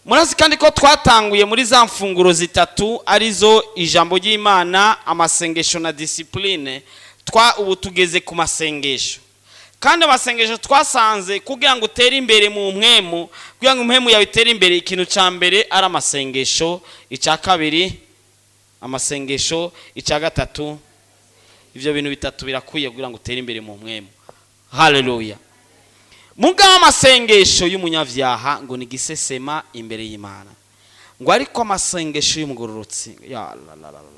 Murazi kandi ko twatanguye muri za mfunguro zitatu, arizo ijambo ry'Imana, amasengesho na discipline. Twa ubu tugeze ku masengesho. Kandi amasengesho twasanze kugira ngo utere imbere mu mpwemu, kugira ngo impwemu yawe itere imbere, ikintu cya mbere ari amasengesho, icya kabiri amasengesho, icya gatatu. Ibyo bintu bitatu birakwiye kugira ngo utere imbere mu mpwemu. Haleluya! Mugabo amasengesho y'umunyabyaha ngo ni gisesema imbere y'Imana, ngo ariko amasengesho y'umugororotsi, ya la la la la,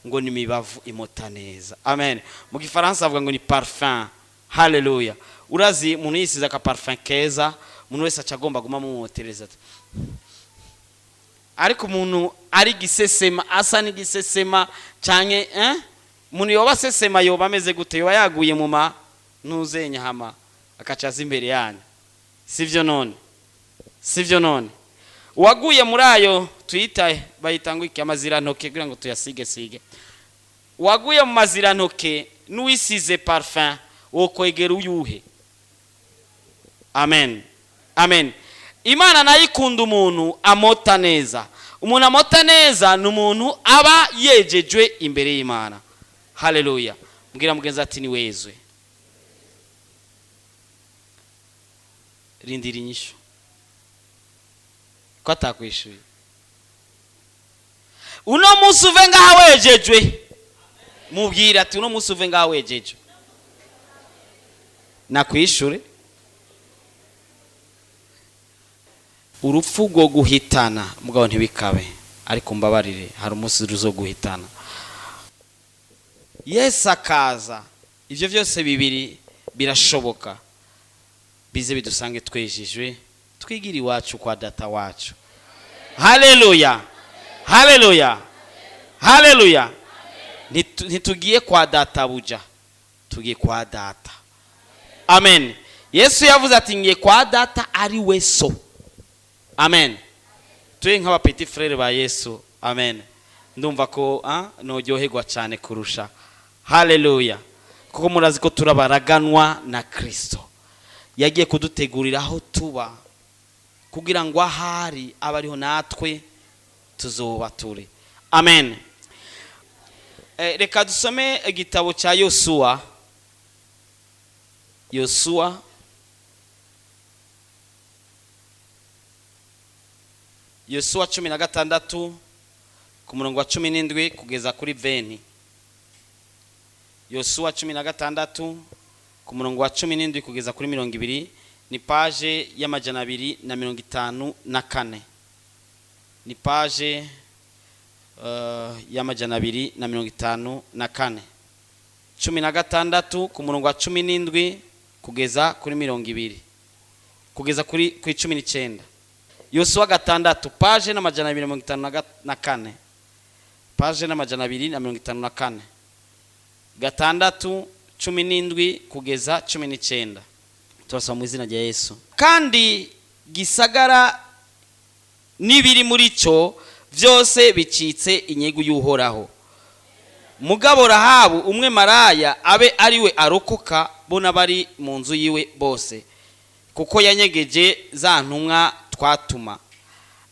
ngo ni imibavu imota neza. Amen. Mu Gifaransa bavuga ngo ni parfum. Haleluya! Urazi umuntu yisize aka parfum keza, umuntu wese aca agomba guma mumwotereza. Ariko umuntu ari gisesema, asa n'igisesema canke umuntu yoba asesema, yoba ameze gute? Yoba yaguye mu ma ntuzenya, hama akaca aza imbere yanyu, sivyo? None sivyo? None uwaguye muri ayo tuyita, bayita ngo iki? Amazirantoke, kugira ngo tuyasige sige. Uwaguye mu mazirantoke n'uwisize parfum, wo kwegera uyuhe? Amen, amen. Imana nayo ikunda umuntu amota neza. Umuntu amota neza ni umuntu aba yejejwe imbere y'Imana. Haleluya! Mbwira mugenzi ati: "Ni wezwe." Rindira inyishu ko atakwishuye. Uno munsi uve ngaha wejejwe. Mubwira ati: "Uno munsi uve ngaha wejejwe." Nakwishure. Urupfu rwo guhitana, mugabo ntibikabe, ariko mbabarire, hari umunsi ruzo guhitana, Yesu akaza. Ibyo byose bibiri birashoboka. Bize bidusange twejejwe, twigire iwacu kwa Data wacu. Haleluya, haleluya, haleluya! Ntitugiye kwa data buja, tugiye kwa Data. Amen. Yesu yavuze ati: "Ngiye kwa Data ari we So." Amen. Turi nk'aba petit frère ba Yesu. Amen. Ndumva ko nuryoherwa cyane kurusha. Haleluya! Kuko murazi ko turabaraganwa na Kristo. Yagiye kudutegurira aho tuba, kugira ngo ahari abe ariho natwe tuzoba turi. Amen. Reka dusome igitabo cya Yosuwa. Yosuwa, Yosuwa 16, ku murongo wa 17 kugeza kuri 20. Yosuwa 16, ku murongo wa 17 kugeza kuri 20. Ni page y'254. Ni page y'254. 16, ku murongo wa 17 kugeza kuri 20, kugeza kuri 19. Yosuwa 6, page n'254, page n'254, 6, 17 kugeza 19. Turasaba mu izina rya Yesu. Kandi gisagara n'ibiri muri cyo byose bicitse inyegu y'Uhoraho. Mugabo Rahabu umwe maraya abe ariwe arokoka, bo n'abari mu nzu yiwe bose, kuko yanyegeje za ntumwa twatuma.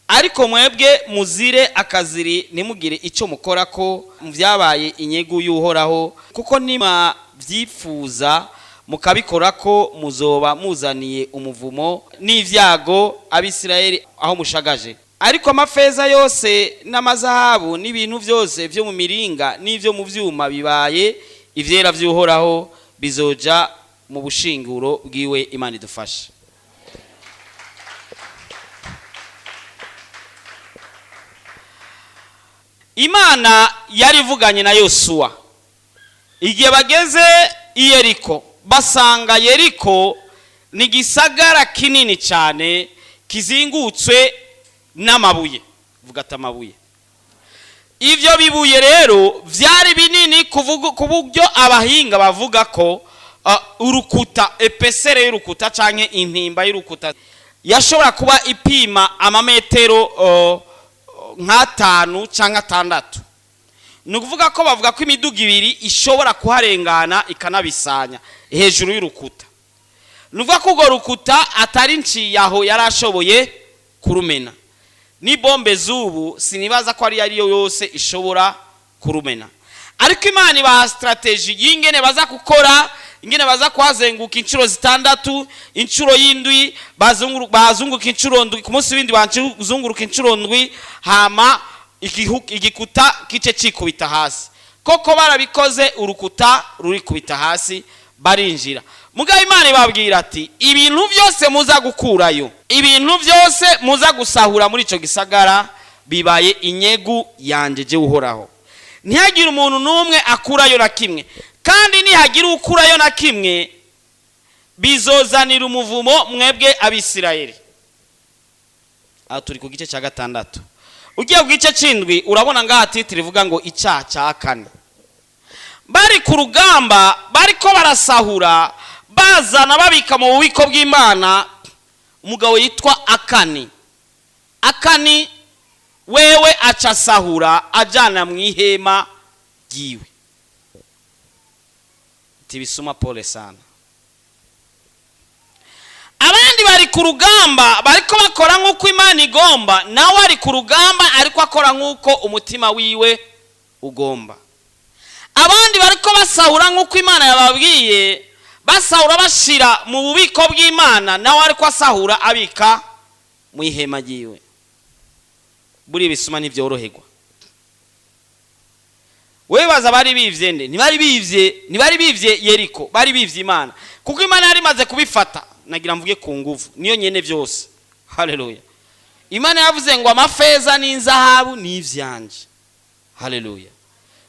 Ariko mwebwe muzire akaziri, ntimugire icyo mukora ko byabaye inyegu y'Uhoraho, kuko nimwabyifuza mukabikora ko, muzoba muzaniye umuvumo n'ibyago Abisirayeli aho mushagaje. Ariko amafeza yose n'amazahabu n'ibintu byose byo mu miringa n'ibyo mu byuma bibaye ibyera by'Uhoraho, bizoja mu bushinguro bwiwe. Imana idufashe. Imana yari ivuganye na Yosuwa igihe bageze i Yeriko. Basanga Yeriko ni igisagara kinini cyane kizingutswe n'amabuye. Vuga ati: "Amabuye." Ibyo bibuye rero byari binini ku buryo abahinga bavuga ko urukuta, épaisseur y'urukuta cyangwa intimba y'urukuta, yashobora kuba ipima amametero nk'atanu cyangwa atandatu. Ni ukuvuga ko bavuga ko imiduga ibiri ishobora kuharengana ikanabisanya hejuru y'urukuta. Ni ukuvuga ko urwo rukuta atari nciyaho yari ashoboye kurumena. Ni bombe z'ubu sinibaza ko ari ariyo yose ishobora kurumena. Ariko Imana ibaha stratégie y'ingene baza gukora, ingene baza kuhazenguka inshuro zitandatu, inshuro y'indwi bazunguka inshuro ndwi, ku munsi w'indwi bazunguruka inshuro ndwi, hama igikuta kice cikubita hasi. Koko barabikoze, urukuta rurikubita hasi, barinjira. Mugabo Imana ibabwira ati: "Ibintu byose muza gukurayo, ibintu byose muza gusahura muri ico gisagara, bibaye inyegu yanje je Uhoraho. Ntihagire umuntu n'umwe akurayo na kimwe, kandi nihagira ukurayo na kimwe, bizozanira umuvumo mwebwe Abisirayeli." Aha turi ku gice cya gatandatu. Ugiye ku gice c'indwi, urabona ngaha titre ivuga ngo "Icyaha cya kane". Bari ku rugamba, bariko barasahura, bazana babika mu bubiko bw'Imana. Umugabo yitwa Akani, Akani wewe aca asahura ajana mu ihema ryiwe. Tibisuma, pole sana. Abandi bari ku rugamba, bariko bakora nk'uko Imana igomba, nawe ari ku rugamba ariko akora nk'uko umutima wiwe ugomba. Abandi bariko basahura nk'uko Imana yababwiye, basahura bashira mu bubiko bw'Imana, nawe ariko asahura abika mu ihema ryiwe. Buri ibisuma ntibyoroherwa. Wewe baza bari bivye nde? Ntibari bivye, ntibari bivye Yeriko, bari bivye Imana, kuko Imana yari imaze kubifata. Nagira mvuge ku nguvu, niyo nyene byose. Haleluya! Imana yavuze ngo amafeza n'inzahabu ni ivyanje. Haleluya!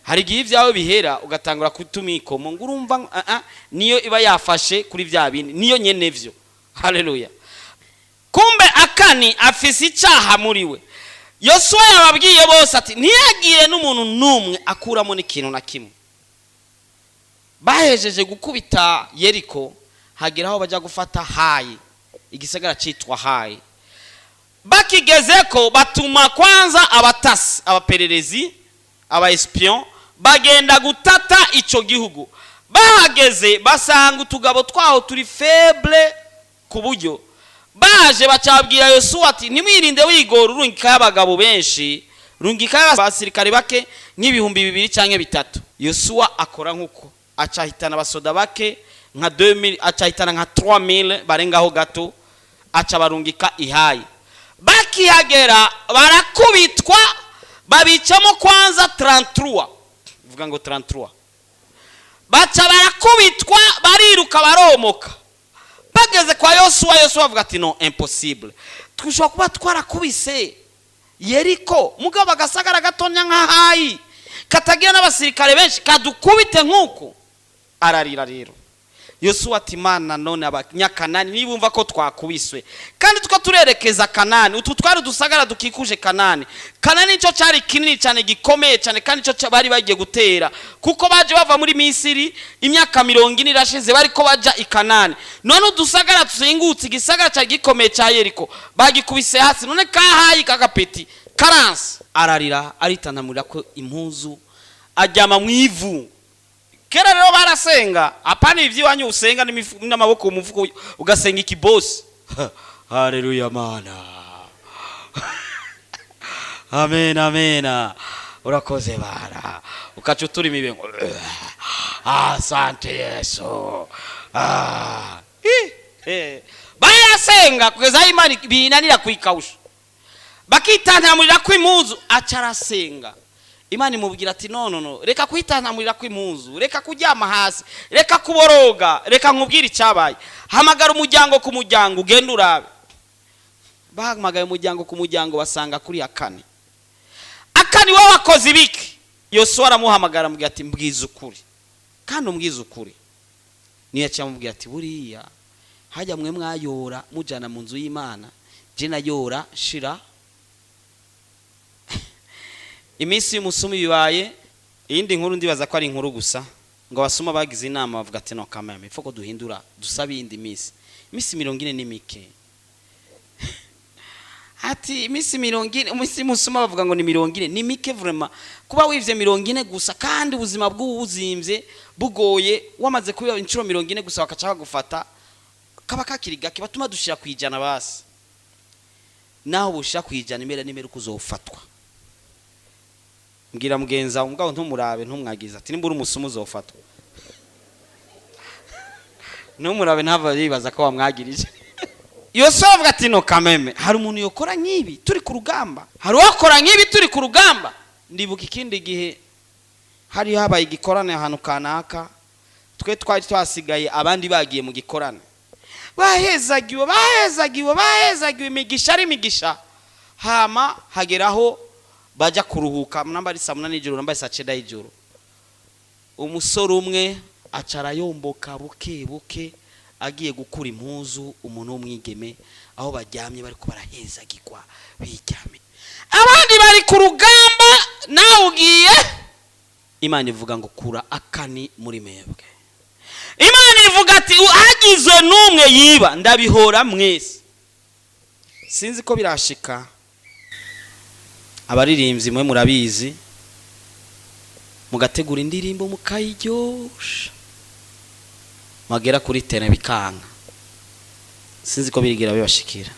Hari igihe ibyawe bihera ugatangura kutuma ikomo ngo urumva niyo iba yafashe kuri bya bindi, niyo nyene vyo. Haleluya! Kumbe Akani afise icyaha muri we. Yosuwa yababwiye bose ati: "Ntiyagire n'umuntu n'umwe akuramo n'ikintu na kimwe." Bahejeje gukubita Yeriko, hagera aho bajya gufata Hayi, igisagara cyitwa Hayi. Bakigeze ko batuma kwanza abatasi, abapererezi, aba espion, bagenda gutata ico gihugu. Bahageze basanga utugabo twaho turi faible, ku buryo baje bacabwira Yosuwa ati: "Ntimwirinde wigora urungikayo abagabo benshi, rungikayo abasirikare bake nk'ibihumbi 2 cyangwa 3." Yosuwa akora nk'uko, acahitana abasoda bake nka 2000, acahitana nka 3000 barengaho gato, aca barungika ihayi. Bakihagera barakubitwa, babicamo kwanza 33, vuga ngo 33. Baca barakubitwa, bariruka, baromoka. Bageze kwa Yosuwa, Yosuwa avuga ati: "No, impossible, dushobora kuba twarakubise Yeriko, mugabo agasagara gatonya nka Hayi katagira n'abasirikare benshi kadukubite nk'uko." Ararira rero Yosuwa ati: "Mana, none Abanyakanani nibumva ko twakubiswe kandi two turerekeza Kanani, utu twari udusagara dukikuje Kanani. Kanani nicyo cyari kinini cyane, gikomeye cyane, kandi nicyo bari bagiye gutera, kuko baje bava muri Misiri, imyaka 40 irashize bariko baja i Kanani. None udusagara tuzingutse igisagara cyari gikomeye cya Yeriko bagikubise hasi, none kahayi kagapeti karansi." Ararira, aritanamurira ko impuzu, aryama mu ivu. Kera rero barasenga, apana iby'iwanyu usenga n'amaboko mu mufuko, ugasenga ikibosi: "Haleluya Mana, amen, amen, urakoze bara", ukaca utura imibengo: "Asante Yesu." Ah. Ih, eh. Barasenga kugeza aho Imana binanira kwikawusha, bakitantamurira ko impuzu. Aca arasenga, Imana imubwira ati: "No, no, no, reka kwitantamurira ko impuzu, reka kuryama hasi, reka kuboroga, reka nkubwire icyabaye. Hamagara umuryango ku muryango, ugende urabe." Bahamagaye umuryango ku muryango, basanga kuri Akani. "Akani, wowe wakoze ibiki?" Yosuwa aramuhamagara, amubwira ati: "Mbwiza ukuri, kandi umbwize ukuri." Niyo yaciye amubwira ati: "Buriya hajya mwe mwayora mujyana mu nzu y'Imana, je nayora shira." Iminsi y'umusuma bibaye iyindi nkuru. Ndibaza ko ari inkuru gusa, ngo abasuma bagize inama, bavuga ati: "No kameme, ifo ko duhindura, dusabe iyindi minsi. Iminsi 40 ni mike." Ati iminsi 40, umunsi y'umusuma bavuga ngo ni 40, ni mike vraiment, kuba wivye 40 gusa, kandi ubuzima bw'ubu buzimvye, bugoye, wamaze kubiba inshuro 40 gusa bakaca bagufata, kaba kakiri gake, batuma dushira kwijana. Basi Naho bushira kwijana imera n'imera uko uzofatwa. Mbwira mugenzi wawe, mugabo ntumurabe, ntumwagize, ati nimba uri umusumu uzofatwa. Ntumurabe, ntava yibaza ko wamwagirije. Yosuwa avuga ati: "No kameme, hari umuntu yokora nk'ibi turi ku rugamba? Hari uwakora nk'ibi turi ku rugamba?" Ndibuka ikindi gihe hari habaye igikorane ahantu kanaka, twe twari twasigaye, abandi bagiye mu gikorane, bahezagiwe, bahezagiwe, bahezagiwe, imigisha ari imigisha. Hama hageraho bajya kuruhuka, namba ari saa 8 y'ijoro, namba ari saa 9 y'ijoro. Umusore umwe aca arayomboka buke buke, agiye gukura impuzu umuntu w'umwigeme aho baryamye, bariko barahezagirwa biryamye, abandi bari ku rugamba, nawe ugiye. Imana ivuga ngo: "Kura Akani muri mwebwe." Imana ivuga ati: "Hagize n'umwe yiba, ndabihora mwese." Sinzi ko birashika, abaririmbyi mwe murabizi, mugategura indirimbo mukayiryosha, mwagera kuri terrain bikanga. Sinzi ko birigira bibashikira.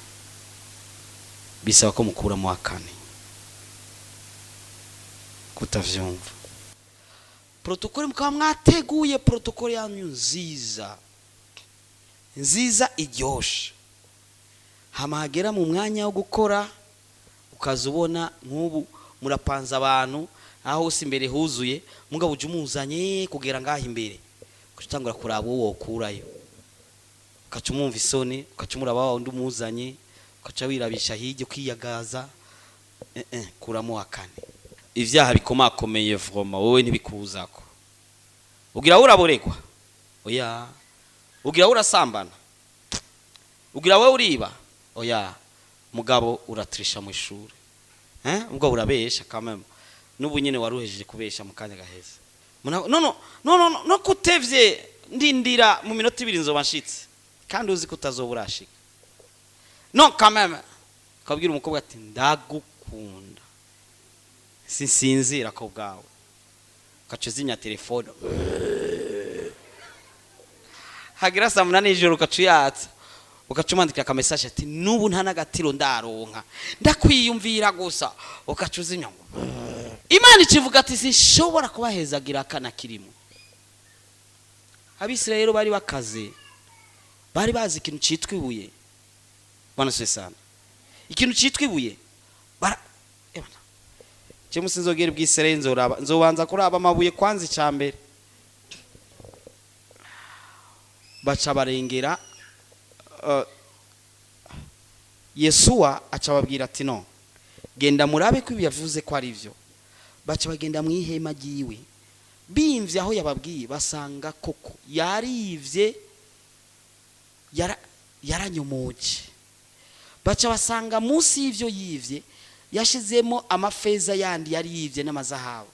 Bisaba ko mukuramo Akani. Kutavyumva protocole, mukaba mwateguye protocole yanyu nziza nziza iryoshe, hama hagera mu mwanya wo gukora ukaza ubona nk'ubu murapanze abantu aho hose imbere huzuye, mugabo uje umuzanye kugera ngaho imbere, ugaca utangura kuraba uwo wokurayo, ugaca umwumva isoni, ugaca umuraba wa wundi umuzanye, ugaca wirabisha hirya, ukiyagaza. Kuramo Akani. Ivyaha bikomakomeye vroma wowe ntibikuzako. Ugira uraboregwa? Oya. Ugira urasambana? Ugira wowe uriba? Oya. Mugabo uratrisha mu ishuri, eh, ubwo urabesha kameme. N'ubu nyene waruhejeje kubesha mu kanya gaheze. No, no, no, no, no, kutevye, ndindira mu minota 2 nzoba nshitse, kandi uzi ko utazoba urashika. No kameme ukabwira umukobwa ati: "Ndagukunda, sinsinzira ko bwawe." Ugaca uzimya telefone, hagira saa 8 y'ijoro ugaca uyatsa, ugaca umwandikira aka message ati: "N'ubu nta n'agatiro ndaronka, ndakwiyumvira gusa." Ugaca uzimya. Ngo Imana ikivuga ati: "Sinshobora kubahezagira akana kirimo." Abisirayeli bari bakaze, bari bazi ikintu cyitwa ibuye. Bwana sana, ikintu cyitwa ibuye bara ebana. Cyo musinzogera ubwisirayeli, nzoraba, nzobanza kuraba amabuye kwanza icambere. Baca barengera. Yesuwa aca ababwira ati: "No genda murabe ko ibi yavuze ko ari byo." Baca bagenda mu ihema ryiwe, bimvye aho yababwiye, basanga koko yarivye, yaranyomoje. Baca basanga munsi y'ivyo yivye yashizemo amafeza yandi yari yivye n'amazahabu.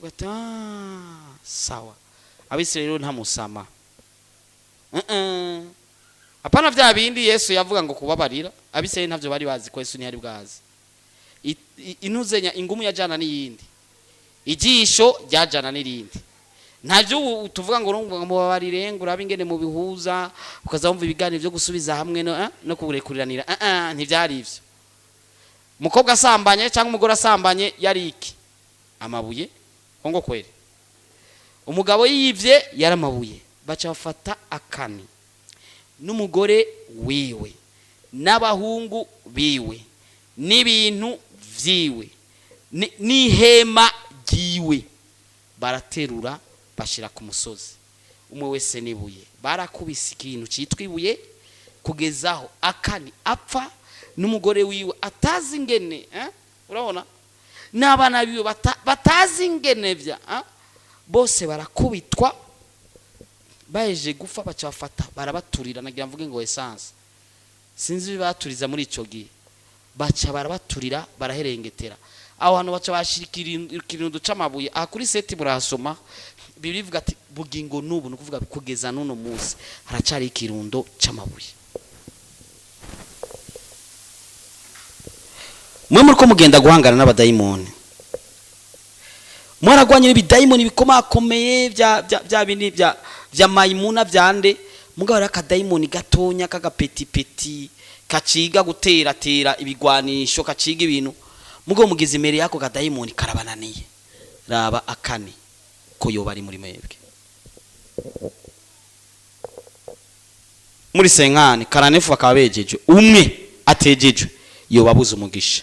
Baca ati: "Ah, sawa." Abisirayeli rero nta musama. Apana vya bindi Yesu yavuga ngo kubabarira. Abisirayeli ntavyo bari bazi, ko Yesu ntiyari bwazi. Intuzenya ingumu yajana n'iyindi, ijisho ryajana n'irindi. Ntavyo ubu tuvuga ngo urumva ngo mubabarire, ngo urabe ingene mubihuza, ukaza wumva ibiganiro byo gusubiza hamwe no kuburekuriranira. Ntivyari ivyo. Umukobwa asambanye cyangwa umugore asambanye yari iki? Amabuye. Ngo kwere umugabo yivye yari amabuye. Baca bafata Akani n'umugore wiwe n'abahungu biwe n'ibintu vyiwe n'ihema ryiwe, baraterura bashira ku musozi, umwe wese n'ibuye. Barakubise ikintu cyitwa ibuye kugezaho Akani apfa n'umugore wiwe atazi ingene, eh? Urabona n'abana biwe batazi ingene vya, eh? Bose barakubitwa, baheje gufa baca bafata barabaturira. Nagira mvuge ngo essence, sinzi baturiza muri ico gihe. Baca barabaturira, baraherengetera aho hantu, baca bashira ikirindo c'amabuye aha kuri seti. Murahasoma, Bibiliya ivuga ati bugingo n'ubu, ni ukuvuga kugeza n'uno munsi haracari ikirundo c'amabuye. Mwe muriko mugenda guhangana n'abadayimoni, mwaragwanye n'ibidayimoni bikomakomeye bya bindi bya mayimuna byande, mugabo hari akadayimoni gatonya k'agapetipeti. Kaciga guteratera ibigwanisho, kaciga ibintu, mugo mugize imbere yako kadayimoni karabananiye. Raba akane ko yoba ari muri mwebwe muri senkani karanefu, bakaba bejeje, umwe atejejwe yoba abuze umugisha.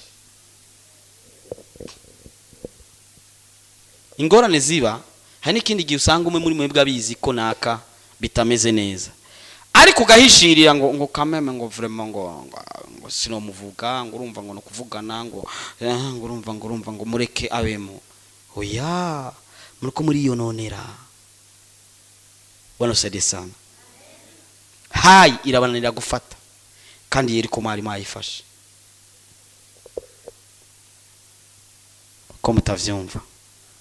Ingorane ziba hari n'ikindi gihe usanga umwe muri mwebwe abizi ko naka bitameze neza, ariko ugahishirira ngo kameme, ngo vraiment, ngo sinomuvuga, ngo urumva, ngo no kuvugana, ngo urumva, ngo mureke abemo. Oya, muriko muriyononera. Bwana usaidie sana. Hayi irabananira gufata kandi Yeriko mwari mwayifashe. Ko mutavyumva?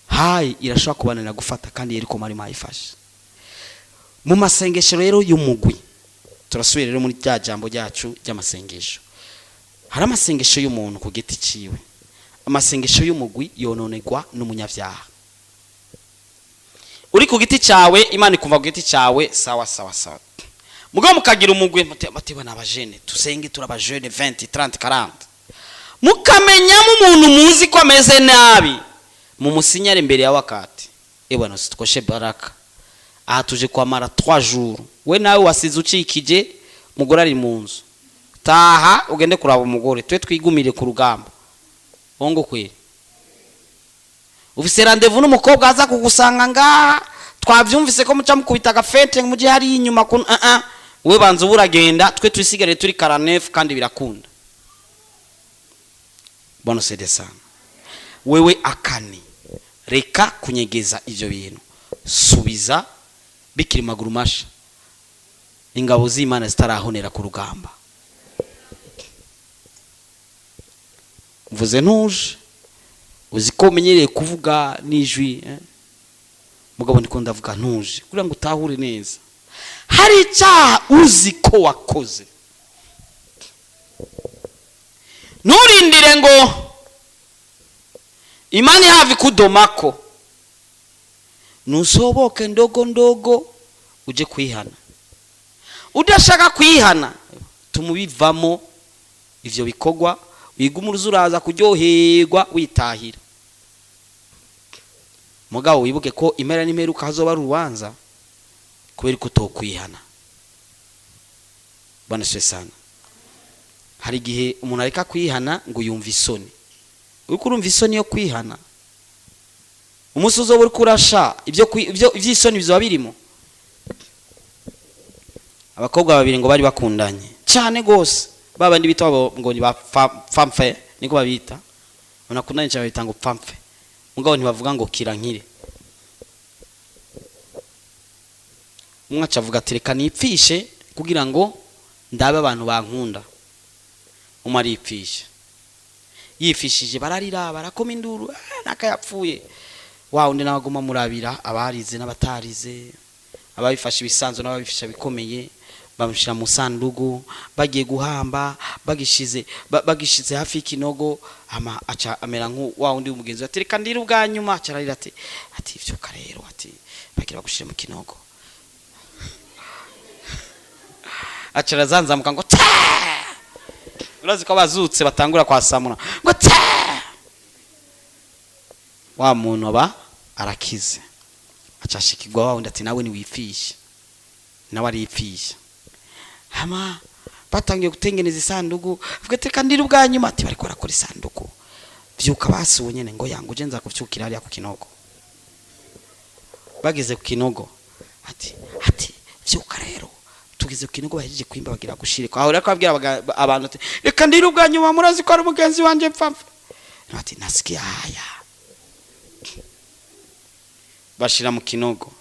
Hayi irashobora kubananira gufata kandi Yeriko mwari mwayifashe. Mu masengesho rero y'umugwi, turasubira rero muri rya jambo ryacu ry'amasengesho. Hari amasengesho y'umuntu ku giti ciwe. Amasengesho y'umugwi yononerwa n'umunyabyaha. Uri ku giti cyawe, Imana ikumva ku giti cyawe, sawa sawa sawa. Mugabo mukagira umugwi, muteba n'abajene, tusenge, turabajene 20, 30, 40, mukamenyamo umuntu muzi ko ameze nabi, mumusinyare imbere ya wakati. Ebwana, situkoshe baraka aha, tuje kwamara 3 jours. We nawe wasize ucikije mugore ari mu nzu, taha ugende kuraba umugore, twe twigumire ku rugamba. Bongo kweri, ufise rendez-vous n'umukobwa aza kugusanga ngaha, twavyumvise ko muca mukubita agafente muje hari inyuma ku we banza uba uragenda, twe twisigare turi 49 kandi birakunda. Bwana sede sana. Wewe akane, reka kunyegeza ivyo bintu, subiza bikiri maguru masha, ingabo z'Imana zitarahonera ku rugamba. Mvuze ntuje, uzi ko umenyereye kuvuga n'ijwi, eh? Mugabo ndiko ndavuga ntuje kugira ngo utahure neza. Hari icyaha uzi ko wakoze, nturindire ngo Imana ihave ikudomako, nusoboke ndogo ndogo uje kwihana. Udashaka kwihana, tumubivamo ivyo bikorwa, wiguma uraza kuryoherwa witahira. Mugabo wibuke ko impera n'imperuka hazoba ari urubanza kubera ko utokwihana. Bwana sana. Hari igihe umuntu areka kwihana ngo yumve isoni. Uriko urumva isoni yo kwihana, umunsi uzoba uriko urasha ibyo iby'isoni bizoba birimo. Abakobwa babiri ngo bari bakundanye cyane gose, babandi bita ngo ni ba pfamfe, niko babita, banakundanye cyane, babita ngo pfamfe, mugabo ntibavuga ngo kirankire. Umwe aca avuga ati reka nipfishe kugira ngo ndabe abantu bankunda. Umwe aripfisha, yifishije bararira, barakoma induru, nakayapfuye. Wa undi nawe aguma murabira, abarize n'abatarize, ababifashe ibisanzwe n'ababifashe bikomeye, bamushyira mu sandugu, bagiye guhamba, bagishize hafi y'ikinogo, ama aca amera nku wa wundi w'umugenzi, ati reka ndire ubwa nyuma. Aca ararira, ati vyuka rero, ati bagira bagushire mu kinogo. Aca arazanzamuka ngo te, urazi ko abazutse batangura kwasamura ngo te, wa muntu aba arakize. Aca ashikirwa wa wundi, ati nawe niwipfishe, nawe aripfisha. Hama batangiye gutengeneza isandugu, avuga ati reka ndire ubwa nyuma, ati bariko barakora isanduku, vyuka basuwe nyene, ngo yangu uje nza kuvyukira hariya ku kinogo. Bageze ku kinogo, ati vyuka rero, tugeze ku kinogo, bahejeje kwimba, bagira gushirika aho. Rero abwira abantu ati reka ndire ubwa nyuma, murazi ko ari umugenzi wanje mpfa. Ati nasikia haya. Bashira mu kinogo.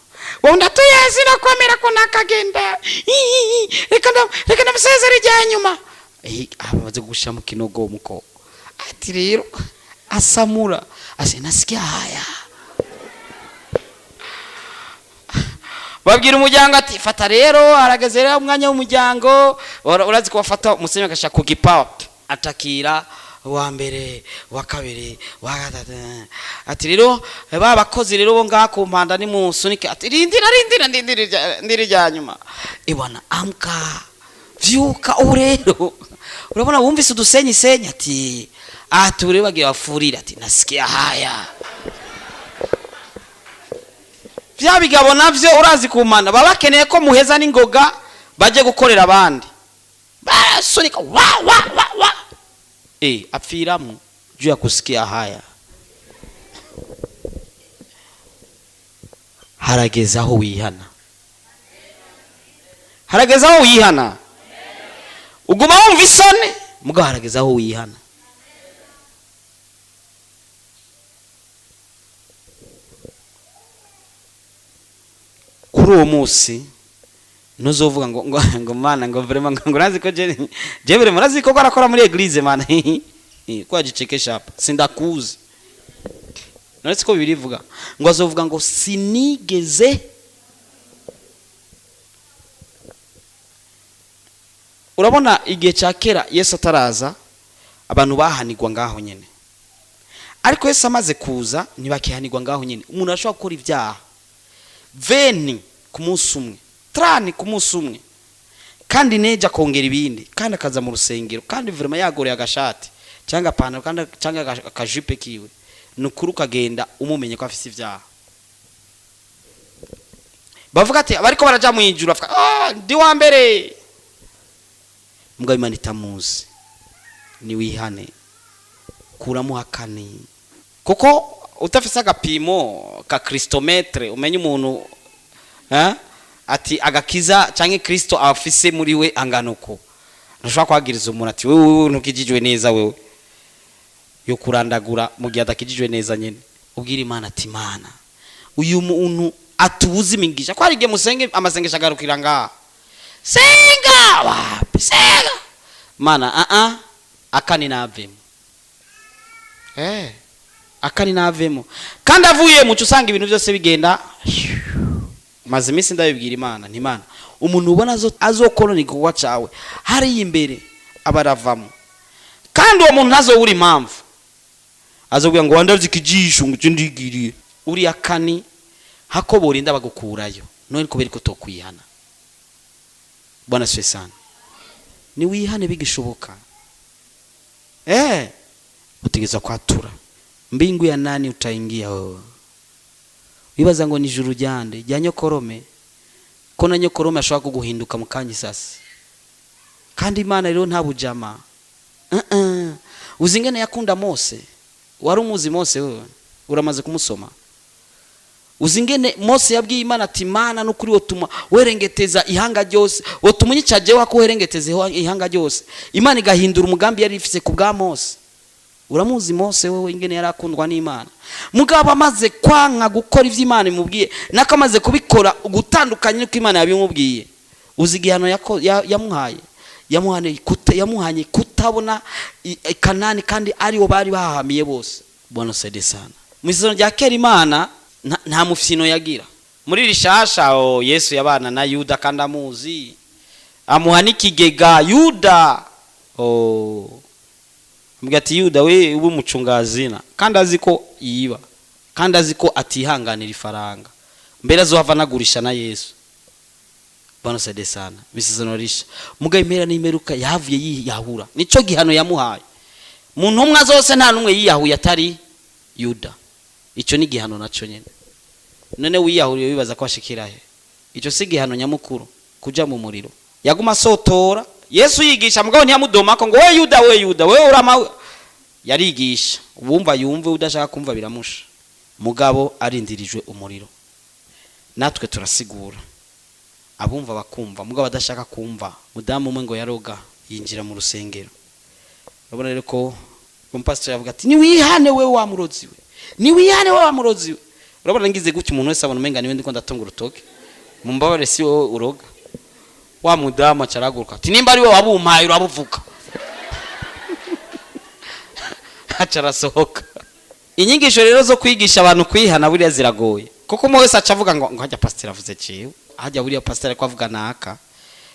Wundi ati yezi nakwemera ko nakagenda, reka ndamusezera ijya nyuma. Aba bamaze gushira mu kinogo muko, ati rero asamura ase nasikia haya. Babwira umuryango ati fata rero, harageze rero umwanya w'umuryango. Urazi ko bafata umusenyi bagashira ku gipawa, atakira wa mbere, wa kabiri, wa gatatu, ati rero ba bakozi rero bo ngaha ku mpanda nimusunike, ati rindira rindira ndindira ndira irya nyuma. Ibona amka Vyuka ubu rero, urabona wumvise udusenyi senyi, ati aha turi bagiye bafurira, ati nasikia haya. Vya bigabo navyo urazi kumana baba bakeneye ko muheza n'ingoga baje gukorera abandi, barasunika wa wa wa wa, apfiramo juu ya kusikia haya. Harageze aho wihana, harageze aho wihana. Uguma wumva isoni, mugabo harageze aho wihana. Kuri uwo munsi ntuzovuga ngo ngo ngo mana, ngo vraiment, ngo urazi ko je je vraiment urazi ko arakora muri église, mana, ko agichekesha hapa, sindakuzi. None siko Bibiliya ivuga ngo azovuga ngo sinigeze? Urabona igihe cya kera Yesu ataraza, abantu bahanigwa ngaho nyene, ariko Yesu amaze kuza ntibakihanigwa ngaho nyene. Umuntu arashobora gukora ibyaha 20 ku munsi umwe, 30 ku munsi umwe, kandi neja akongera ibindi, kandi akaza mu rusengero, kandi vraiment yagoreye agashati cyangwa ipantaro, kandi cyangwa akajupe kiwe, ni ukuri ukagenda umumenye ko afise ibyaha. Bavuga ati bariko baraja mu ijuru, bavuga: "Ah, ndi wa mbere." Mugabo Imana itamuzi. Niwihane, kuramo hakane, kuko utafise agapimo ka christomètre umenye umuntu, ati agakiza canke Kristo afise muri we angana uko, ntushobora kwagiriza umuntu ati wewe, wewe ntukijijwe neza, wewe yo kurandagura mu gihe adakijijwe neza nyene. Ubwira Imana ati: "Imana, uyu muntu atubuze imigisha." Ko hari igihe musenge, amasengesho agarukira ngaha: "Senga wapi, senga mana." A a akani navemo, akani navemo, kandi avuye muco usanga ibintu byose bigenda. Maze iminsi ndabibwira Imana nti: "Imana, umuntu ubona azokorona igikorwa cawe hariya imbere aba aravamo, kandi uwo muntu ntazobura impamvu azobwira ngo wandavye ikijisho ngo icyo ndigiriye uriya kani hako borinda bagukurayo." None kubera ko tokwihana? Bwana siwe sana, ni wihane bigishoboka. Utegeza kwatura. Mbingu ya nani utaingia wewe? Wibaza ngo ni ijuru ryande, rya nyokorome? Ko na nyokorome ashobora kuguhinduka mu kanya isasi. Kandi Imana rero nta bujama. Uzi ingene yakunda Mose? Wari umuzi Mose wewe? Uramaze kumusoma? Uzi ingene Mose yabwiye Imana ati: "Mana, n'ukuri wotuma werengeteza ihanga ryose, wotuma unyica jewe ko werengeteza ihanga ryose"? Imana igahindura umugambi yari ifise ku bwa Mose. Uramuzi Mose wewe, ingene yari akundwa n'Imana? Mugabo amaze kwanka gukora ivyo Imana imubwiye, nako amaze kubikora gutandukanye n'uko Imana yabimubwiye, uzi igihano yamuhaye? Yamuhanye kutabona Kanani, kandi ariwo bari bahahamiye bose. Bwana saide sana. Mu isezerano rya kera Imana nta mufyino yagira. Muri rishasha, oh, Yesu yabana na Yuda kandi amuzi, amuha n'ikigega Yuda. Oh, amubwira ati: "Yuda we, ube umucungazina," kandi azi ko yiba, kandi azi ko atihanganira ifaranga, mbere azohava anagurisha na Yesu. Bwana saide sana. Bisezerano risha, mugabo impera n'imperuka yahavuye yiyahura. Nico gihano yamuhaye. Mu ntumwa zose nta n'umwe yiyahuye atari Yuda. Ico ni igihano naco nyene. None wiyahuriye wibaza ko ashikira he? Ico si igihano nyamukuru, kuja mu muriro? Yaguma asotora Yesu yigisha, mugabo ntiyamudomako ngo: "We Yuda, we Yuda, we urama." Yarigisha, uwumva yumve, udashaka kumva biramusha, mugabo arindirijwe umuriro. Natwe turasigura, abumva bakumva, mugabo adashaka kumva. Mudamu umwe ngo yaroga, yinjira mu rusengero. Urabona rero ko umupasitori yavuga ati: "Niwihane we wa murozi we, niwihane we wa murozi we." Urabona ngize gutya, umuntu wese abona umenga niwe ndiko ndatunga urutoke. Mumbabare, si wowe uroga. Wa mudamu acaraguruka ati: "Nimba ari we wabumpaye urabuvuga." Aca arasohoka. Inyigisho rero zo kwigisha abantu kwihana buriya ziragoye, kuko umwe wese aca avuga ngo hajya pasiteri avuze ciwe, hajya buriya pasiteri ariko avuga naka,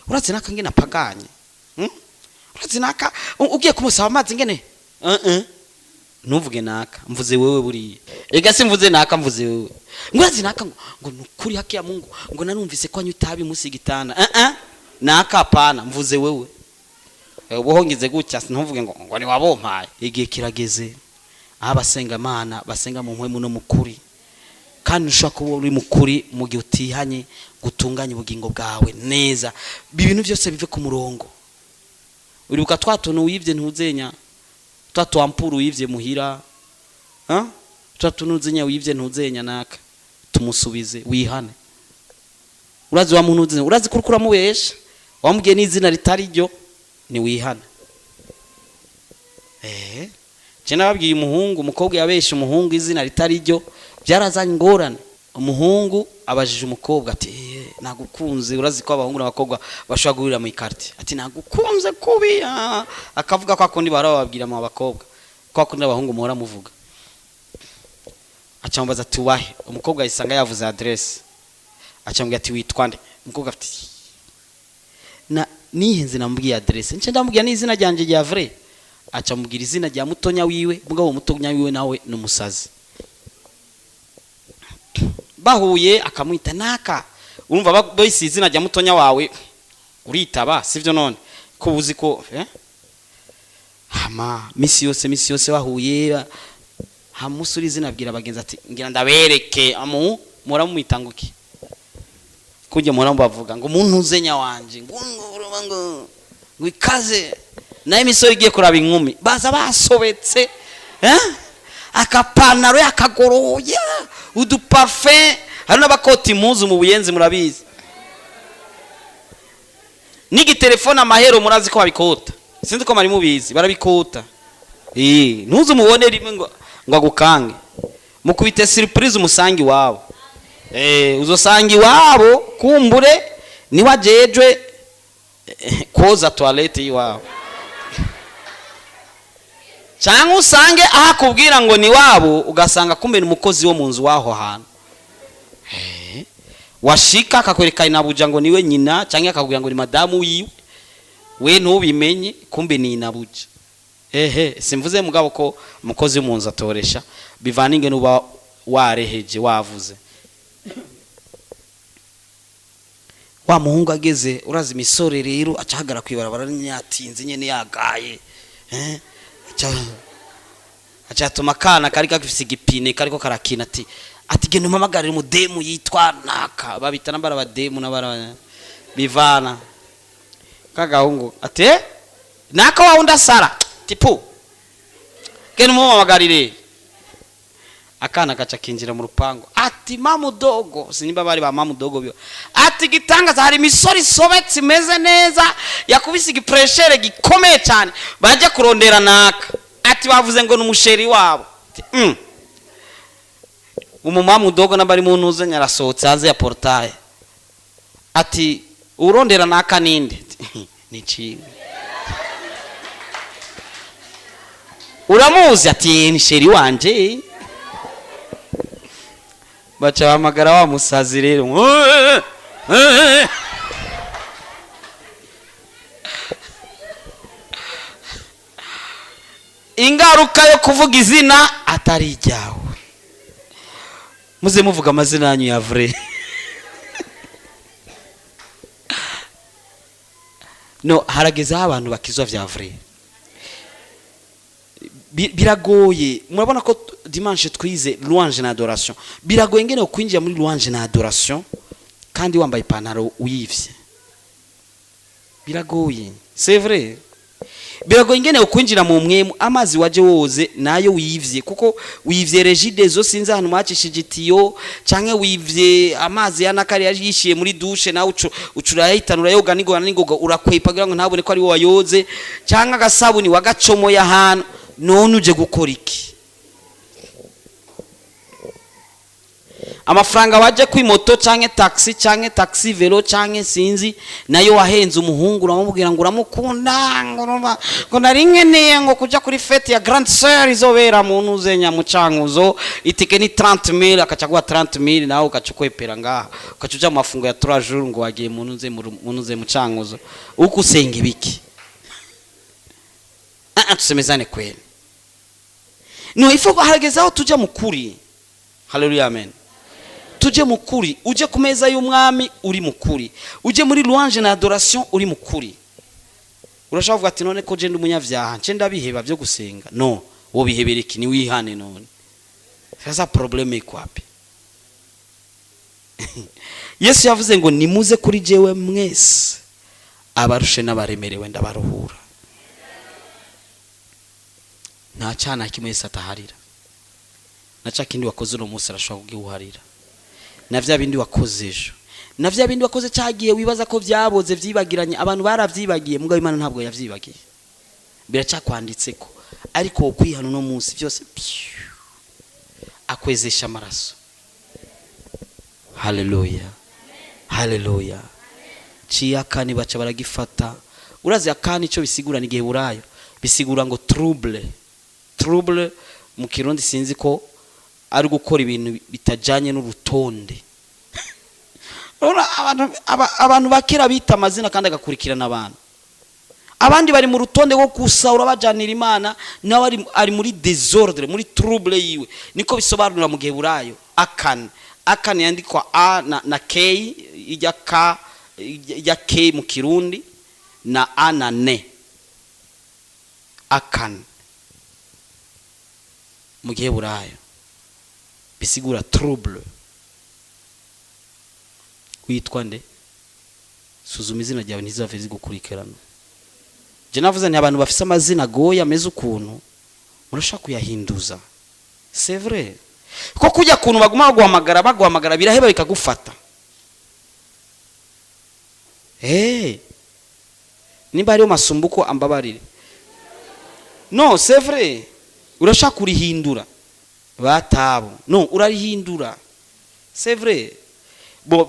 urazi naka ngene apaganye, Urazi naka ugiye kumusaba amazi ngene ntuvuge naka, mvuze wewe. Buriya ega simvuze naka, mvuze wewe. Ngo urazi naka, ngo nukuri haki ya Mungu, ngo narumvise ko anywa itabi munsi y'igitanda. Nakapana mvuze wewe. Ubuho ngize gutya, ntuvuge ngo ni wabompaye. Igihe kirageze aho abasenga Imana basenga mu mpwemu no mu kuri, kandi ushobora kuba uri mu kuri mu gihe utihanye gutunganya ubugingo bwawe neza, ibintu byose bive ku murongo. Uribuka twa tuntu wibye, ntuzenya twa twampuru wibye muhira, ha? Twa tuntu uzenya wibye, ntuzenya naka, tumusubize, wihane. Urazi wa muntu uzenya, urazi ko uramubesha, wamubwiye n'izina ritari ryo, ni wihane. Je nababwiye umuhungu, umukobwa yabesha umuhungu izina ritari ryo, byarazanye ingorane. Umuhungu abajije umukobwa ati: "Nagukunze." Urazi ko abahungu n'abakobwa bashobora guhurira mu ikartie. Ati: "Nagukunze kubi." Ah. Akavuga ko akundi barababwira mu bakobwa, ko akundi abahungu muhora muvuga. Acamubaza ati: "Wahe?" Umukobwa yisanga yavuze adresse. Acamubwira ati: "Witwa nde?" Umukobwa ati: "Na nihenze, namubwiye adresse, nce ndamubwira n'izina ryanje rya vrai." Acamubwira izina rya mutonya wiwe. Mugabo mutonya wiwe nawe ni umusazi. Bahuye akamwita naka. Urumva bise izina rya mutonya wawe, uritaba, sivyo? None ko uzi ko hama misi yose bahuye, hamusuri izina, abwira abagenzi ati: "Ngira ndabereke amu muramwita nguki?" Kujya muhora bavuga ngo umuntu uzenya wanje, ngo ikaze. Nayo imisore igiye kuraba inkumi, baza basobetse, eh? Akapantaro yakagoroye, uduparfum, hari n'abakota impuzu mu Buyenzi, murabizi, n'igitelefone, amahero, murazi ko babikota. Sinzi ko mwari mubizi, barabikota. Ntuze umubone rimwe ngo agukange, mukubite surprise, umusange iwabo. Uzosanga iwabo kumbure niwe ajejwe koza toilette y'iwabo, cyangwa usange aho akubwira ngo ni wabo, ugasanga kumbe ni umukozi wo mu nzu w'aho hantu. Washika akakwereka inabuja ngo niwe nyina, cyangwa akakubwira ngo ni madamu wiwe, we ntubimenye, kumbe ni inabuja. Ehe, simvuze mugabo ko umukozi wo mu nzu atoresha, bivana ingene uba wareheje wavuze. Wa muhungu ageze, urazi imisore rero, acahagara kwibarabara yatinze nyene, yagaye, acatuma akana kari gafise igipine kariko karakina, ati: "Genda umpamagarire umudemu yitwa naka." Babita nambara abademu n'abara bivana. Kagahungu ati: "Eh, naka wa wundi asara tipu, genda umumpamagarire." Akana gaca kinjira mu rupangu, ati: "Mamudogo." Sinimba bari ba mamudogo biyo. Ati: "Gitangaza, hari imisore isobetse imeze neza, yakubise igipreshere gikomeye cyane, bajya kurondera naka." Ati: "Bavuze ngo ni umuchéri wabo." Ati. Umumamudogo nabari mu ntuze nyarasohotse hanze ya portail, ati: "Urondera naka ninde?" Ati: "Ni ciwe." "Uramuzi?" Ati: "Ni chéri wanje." Baca bahamagara wa musazi rero. Ingaruka yo kuvuga izina atari iryawe. Muze muvuga amazina yanyu ya vrai. No harageze aho abantu bakizwa vya vrai. Biragoye. Murabona ko dimanche twize louange na adoration. Biragoye ngene kwinjira muri louange na adoration kandi wambaye ipantaro uyivye. Biragoye, c'est vrai, biragoye ingene ukwinjira mu mwemu, amazi waje woze nayo wivye, kuko wivye Regideso, sinzi ahantu mwacishije itiyo, canke wivye amazi ya nakari yishiye muri douche, nawe ucurayahitana, urayoga ningoga ningoga, urakwepa kugira ngo ntabone ko ari wowe wayoze, canke agasabuni wagacomoye ahantu. None uje gukora iki? Amafaranga waje kuri moto canke taxi, canke taxi vélo, canke sinzi, nayo wahenze umuhungu, uramubwira ngo uramukunda, ngo urumva ngo nari nkeneye ngo kuja kuri fête ya grande sœur izobera mu ntuzenya mu Cankuzo, itike ni 30000, akaca guha 30000, nawe ugaca ukwepera ngaha, ugaca uja mu mafungo ya 3 jours, ngo wagiye mu ntuze mu ntuze mu Cankuzo, uko usenga ibiki? Ah ah, tusemezane kweli. No ifo harageze aho tuja mu kuri. Haleluya, amen. Tuje mu kuri. Uje ku meza y'Umwami uri mu kuri, uje muri louange na adoration uri mu kuri. Urashobora kuvuga ati: "None ko je ndi umunyabyaha, nce ndabiheba byo gusenga?" No wo bihebera iki? Ni wihane. None sasa problème iko wapi? Yesu yavuze ngo: "Nimuze kuri jewe mwese abarushe n'abaremerewe, ndabaruhura." Nta cana kimwe Yesu ataharira. Na ca kindi wakoze uno munsi arashobora kugiwuharira, na vya bindi wakoze ejo, na vya bindi wakoze cyagiye wibaza ko byaboze, vyibagiranye, abantu baravyibagiye, mugabo Imana ntabwo yavyibagiye, biracakwanditseko. Ariko kwihana uno munsi, byose pyu, akwezesha amaraso. Haleluya, haleluya! Ciye Akani, baca baragifata. Urazi Akani icyo bisigura? Ni Giheburayo, bisigura ngo trouble. Trouble mu Kirundi sinzi ko ari gukora ibintu bitajanye n'urutonde. Urabona abantu bakera bita amazina kandi agakurikirana abantu. Abandi bari mu rutonde rwo gusahura bajanira Imana, nawe ari muri désordre, muri trouble yiwe. Niko bisobanura mu Giheburayo Akani. Akani yandikwa A na K, ijya K, ijya K mu Kirundi, na A na N. Akani mu Giheburayo bisigura trouble. Witwa nde? Suzuma izina ryawe, ntizave zigukurikirana. Je navuze nti abantu bafise amazina agoye ameze ukuntu, murashaka kuyahinduza. C'est vrai ko kujya kuntu baguma baguhamagara, baguhamagara, biraheba bikagufata. Hey, nimba hariyo Masumbuko ambabarire. No, c'est vrai, urashaka kurihindura batabo. No urarihindura, c'est vrai. Bo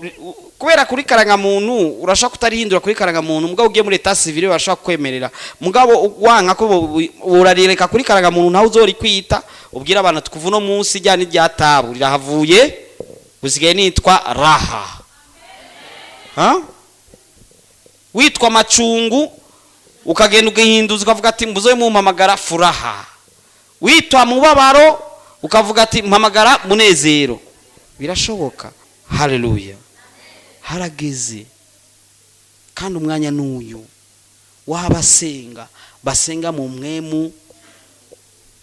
kubera kuri karangamuntu urashaka kutarihindura kuri karangamuntu, mugabo ugiye muri état civil barashaka kwemerera. Mugabo wanka ko urarireka kuri karangamuntu, nawe uzori kwita, ubwira abantu ati: "Kuva uno munsi ijyana n'irya Tabu rirahavuye, usigaye nitwa Raha." Ha? Witwa Macungu, ukagenda ugahinduza, ukavuga ati: "Mbuze mumpamagara Furaha." Witwa Mubabaro, ukavuga ati: "Mpamagara Munezero." Birashoboka. Haleluya! Harageze kandi umwanya n'uyu w'abasenga, basenga mu mwemu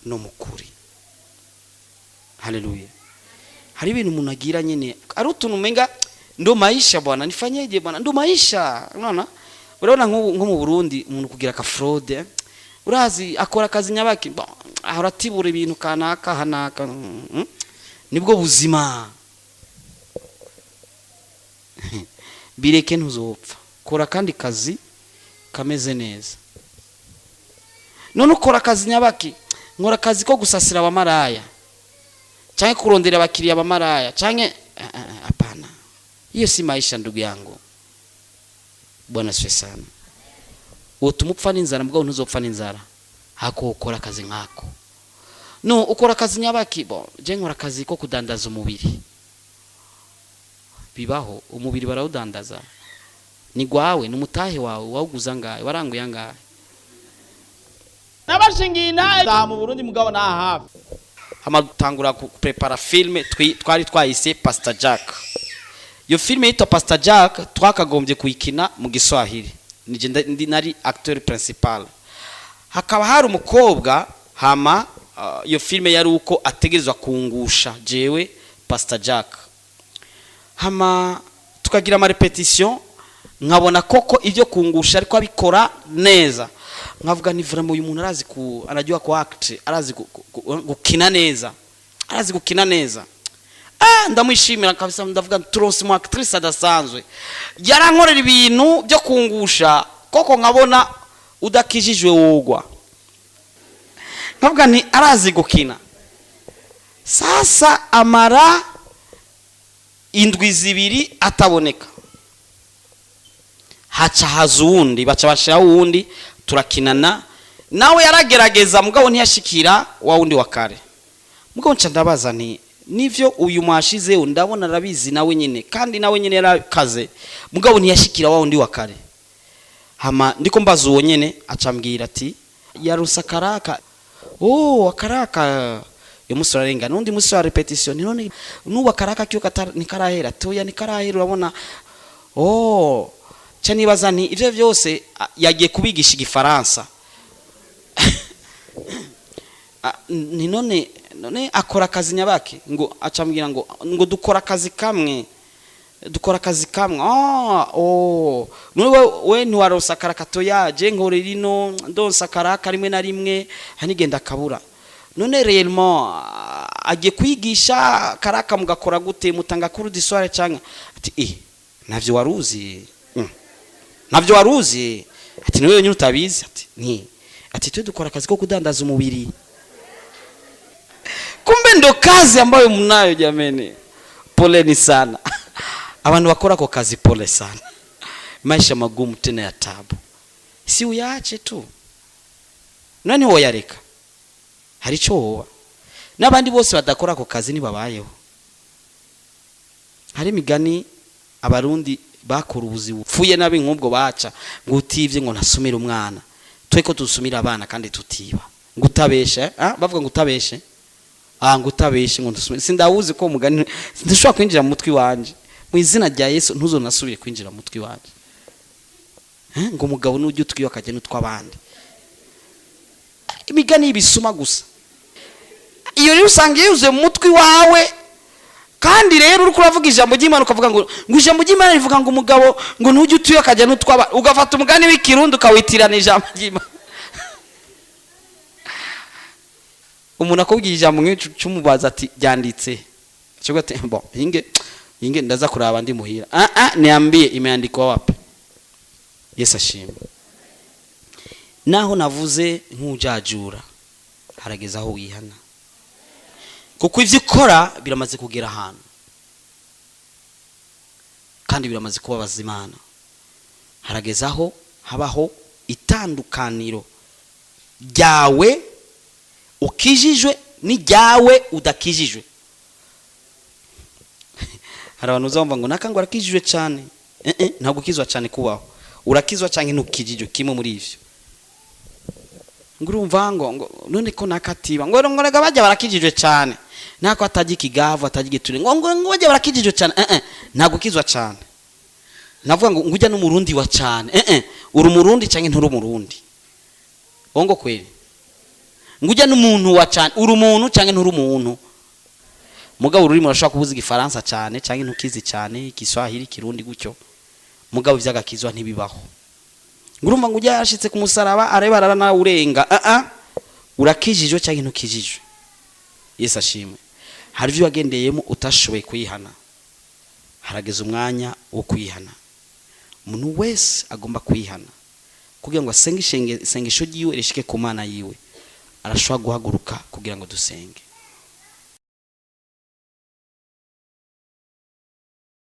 no mu kuri. Haleluya! Hari ibintu umuntu agira nyine, ari utuntu umenga ndo maisha bwana, nifanyeje bwana, ndo maisha. Unaona, urabona nko mu Burundi umuntu kugira ka fraude, urazi akora akazi nyabaki. Bon, ahora atibura ibintu kanaka hanaka, nibwo buzima. Bireke, ntuzopfa. Kora akandi kazi kameze neza. None ukora akazi nyabaki? Nkora akazi ko gusasira abamaraya canke kurondera abakiriya abamaraya canke. Hapana, hiyo si maisha, ndugu yangu. Bwana siwe sana. Utuma upfa n'inzara, mugabo ntuzopfa n'inzara hako ukora akazi nkako. No ukora akazi nyabaki? Bo je nkora akazi ko kudandaza umubiri. Bibaho, umubiri barawudandaza. Ni gwawe, ni umutahe wawe. Wawuguza ngahe? Waranguye angahe? Nabashingiye intahe mu Burundi, mugabo na hafi hama dutangura kuprepara filme twari twayise Pastor Jack. Iyo filme yitwa Pastor Jack twakagombye kuyikina mu Giswahili. Nije ndi nari acteur principal, hakaba hari umukobwa. Hama iyo filme yari uko ategerezwa kungusha jewe Pastor Jack. Hama tukagira ama répétition, nkabona koko ibyo kungusha ariko abikora neza. Nkavuga ni vraiment uyu muntu arazi ku anajua ku act, arazi gukina neza, arazi gukina neza. Ah, ndamwishimira kabisa. Ndavuga turonse mu actrice adasanzwe. Yarankorera ibintu byo kungusha koko, nkabona udakijijwe wogwa. Nkavuga nti arazi gukina. Sasa amara indwi 2 ataboneka, haca haza uwundi, baca bashiraho uwundi, turakinana nawe. Yaragerageza, mugabo ntiyashikira wa wundi wa kare. Mugabo nca ndabaza nti: "Nivyo, uyu mwashizeho ndabona arabizi nawe nyine, kandi nawe nyine yarakaze, mugabo ntiyashikira wa wundi wa kare." Hama ndiko mbaza uwo nyene, acambwira ati: "Yarusa akaraka." Oh, akaraka Uyu munsi urarengana, n'undi munsi wa répétition. Ni none nubu akaraka kiyo ntikarahera toya, ntikarahera. Urabona, oh, ca nibaza nti ivyo vyose yagiye kubigisha igifaransa. Ni none akora akazi nyabaki? Ngo acambwira ngo dukora akazi kamwe, dukora akazi kamwe. Oh, none we ntiwaronsa akaraka? Toya, je nkorera ino, ndonsa akaraka rimwe na rimwe, hanigenda akabura. None réellement agiye kwigisha karaka, mugakora gute? Mutanga cours du soir cyangwa? Ati: "Eh, navyo waruzi? Navyo waruzi?" Ati: "Niwe wenyine utabizi." Ati: "Ni ati twe dukora akazi ko kudandaza umubiri." Kumbe ndo kazi ambayo mnayo. Jameni, poleni sana abantu bakora ako kazi, pole sana. Maisha magumu tena ya tabu. Si uyaache tu? Nani woyareka? Hari icyo woba n'abandi bose badakora ako kazi ntibabayeho. Hari imigani Abarundi bakora ubuzi bupfuye nabi nk'ubwo, baca ngo utivye ngo ntasumire umwana. Twe ko dusumira abana kandi tutiba, ngo utabeshe, ah, bavuga ngo utabeshe, ah, ngo utabeshe ngo ntusumire. Sindawuzi ko umugani ndashobora kwinjira mu mutwi wanje. Mu izina rya Yesu, ntuzonasubire kwinjira mu mutwi wanje. Eh, ngo umugabo nujya utwiwe akajya n'utw'abandi. Imigani y'ibisuma gusa. Iyo rero usanga yuzuye mu mutwi wawe. Kandi rero uriko uravuga ijambo ry'Imana, ukavuga ngo ijambo ry'Imana rivuga ngo umugabo ngo ntujye utuye akajya n'utwaba, ugafata umugani w'ikirundi ukawitirana ijambo ry'Imana. Umuntu akubwiye ijambo nk'icyo, cyumubaza ati: "Ryanditse?" Cyo ati: "Bon, inge inge ndaza kuraba ndi muhira." "Ah ah, niambie, imeandikwa wapi?" Yesu ashimwe. Naho navuze nk'ujajura, harageze aho wihana, kuko ibyo ukora biramaze kugera ahantu kandi biramaze kubabaza Imana. Harageze aho habaho itandukaniro ryawe ukijijwe n'iryawe udakijijwe. Hari abantu uzumva ngo naka ngo arakijijwe cyane. Eh eh, ntabwo ukizwa cyane kubaho. Urakizwa cyangwa ntukijijwe, kimwe muri ivyo. Ngo urumva ngo none ko nakatiba, ngo rega bajya barakijijwe cyane, nako atajya ikigavu, atajya igiture, ngo bajya barakijijwe cyane. Eh eh, ntabwo ukizwa cyane. Navuga ngo ujya n'Umurundi wa cyane. Eh eh, uri Umurundi cyangwa nturi Umurundi? Ngo kweli ngo ujya n'umuntu wa cyane, uri umuntu cyangwa nturi umuntu? Mugabo ururimi urashobora kubuza igifaransa cyane cyangwa ntukizi cyane, Igiswahili, Ikirundi gutyo, mugabo ivy'agakizwa ntibibaho. Ngo urumva ngo ujya yashitse ku musaraba areba aranawurenga. Ah ah, urakijijwe cyangwa ntukijijwe? Yesu ashimwe. Hari ibyo wagendeyemo utashoboye kwihana. Harageze umwanya wo kwihana. Umuntu wese agomba kwihana kugira ngo asenge isengesho ryiwe rishike ku Mana yiwe. Arashobora guhaguruka kugira ngo dusenge.